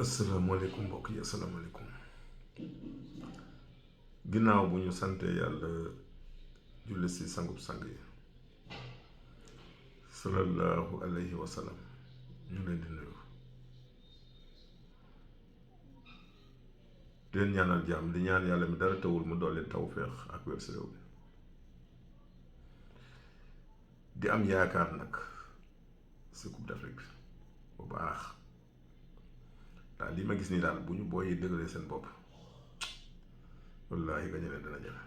asalaamaaleykum mbokk yi asalaamaaleykum ginnaaw bu ñu sante yàlla julli si sangub sang yi sallallahu alayhi wa sallam ñu leen di nuyu di leen ñaanal jàmm di ñaan yàlla mi dara tawul mu dolli tawféex ak wér si réew mi di am yaakaar nag si Coupe d'Afrique bi bu baax daal li ma gis nii daal bu ñu booyee dëgëlee seen bopp wallaahi gañe leen dana jafe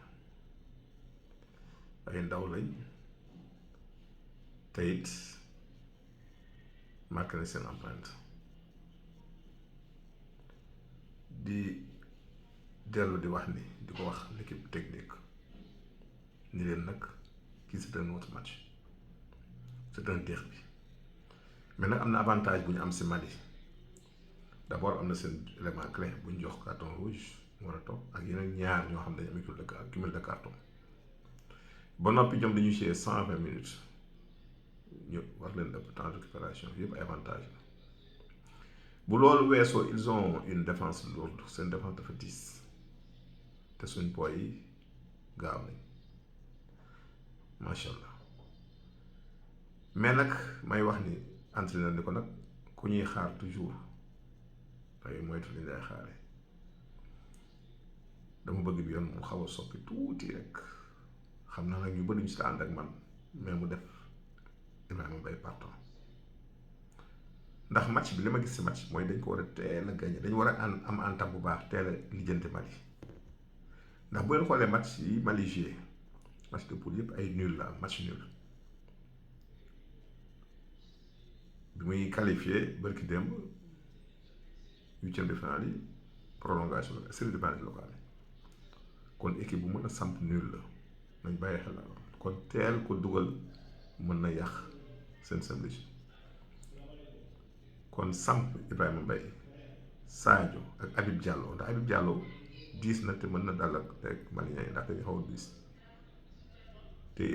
ay ndaw lañ te it marqué na seen empreinte di dellu di wax ni di ko wax l'équipe technique ni leen nag kii c'est un autre match c'est un derby mais nag am na avantage bu ñu am si Mali d'abord am na seen élément clé bu ñu jox carton rouge mu war a toog ak yeneen ñaar ñoo xam ne dañu am cumul de carton ba noppi ñoom dañuy jouer 120 minutes ñu war leen ëpp temps de récupération yëpp ay avantage la bu loolu weesoo ils ont une défense lourde seen défense dafa diis te suñ boy yi gaaw nañ macha allah mais nag may wax ni entraîneur ni ko nag ku ñuy xaar toujours tey moytu li ngay xaare dama bëgg bi yoon mu xaw a soppi tuuti rek xam naa nag ñu bëri ñu si ànd ak man mais mu def Ibrahima Mbaye partant ndax match bi li ma gis si match mooy dañ ko war a teel a gagné dañu war a am entame bu baax teel a lijjanti Mali ndax bu ngeen xoolee match yi Mali joué match de poule yëpp ay nul la match nul bi muy qualifié bërki démb huitième de finale yi prolongation la série de barrage locale kon équipe bu mën a samp nul la nañ bàyyi xel la kon teel ko dugal mën na yàq seen symbiose kon samp Ibrahima Mbaye Sadio ak Habib Diallo ndax Habib Diallo diis na te mën na dal ak Maliens yi ndax dañu xaw a diis te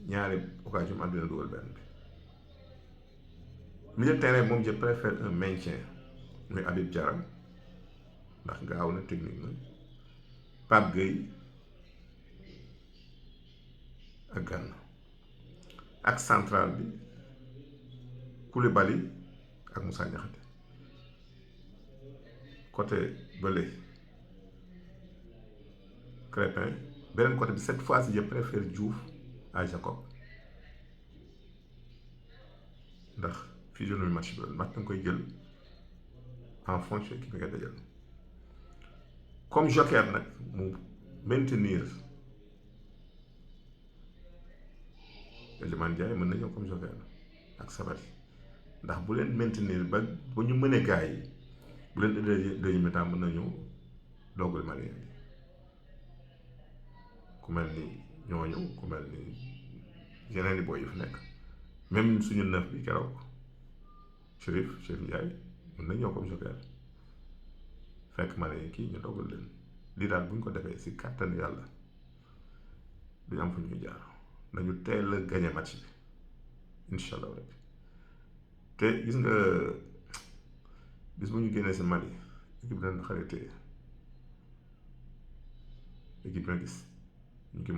ñaari occasion am dina dugal benn bi milieu de terrain moom je préfère un maintien muy Habib Diarra ndax gaaw na technique na Pape Gueye ak Gana ak central bi Koulibaly ak Moussa Niakhaté côté bële Crépin beneen côté bi cette fois-ci je préfère Diouf à Jacob ndax physionomie match bi match danga koy jël en fonction ki nga dajal comme joker nag mu maintenir Iliman Ndiaye mën na ñëw comme joker ak Sabati ndax bu leen maintenir ba ñu mënee gars yi bu leen deuxième mi-temps mën na ñëw doogul Malien yi ku mel ni ñooñu ku mel ni yeneen i boy yu fi nekk même suñu neuf bi keroog Chérif Ndiaye mën na ñëw comme joker fekk Malien yi kii ñu dogal leen lii daal bu ñu ko defee si kàttan yàlla duñu am fu ñuy jaar nañu teel a gañe match bi incha allah rabbi te gis nga bis bu ñu génnee si Mali équipe bi leen xaritee équipe bi nga gis ñu ngi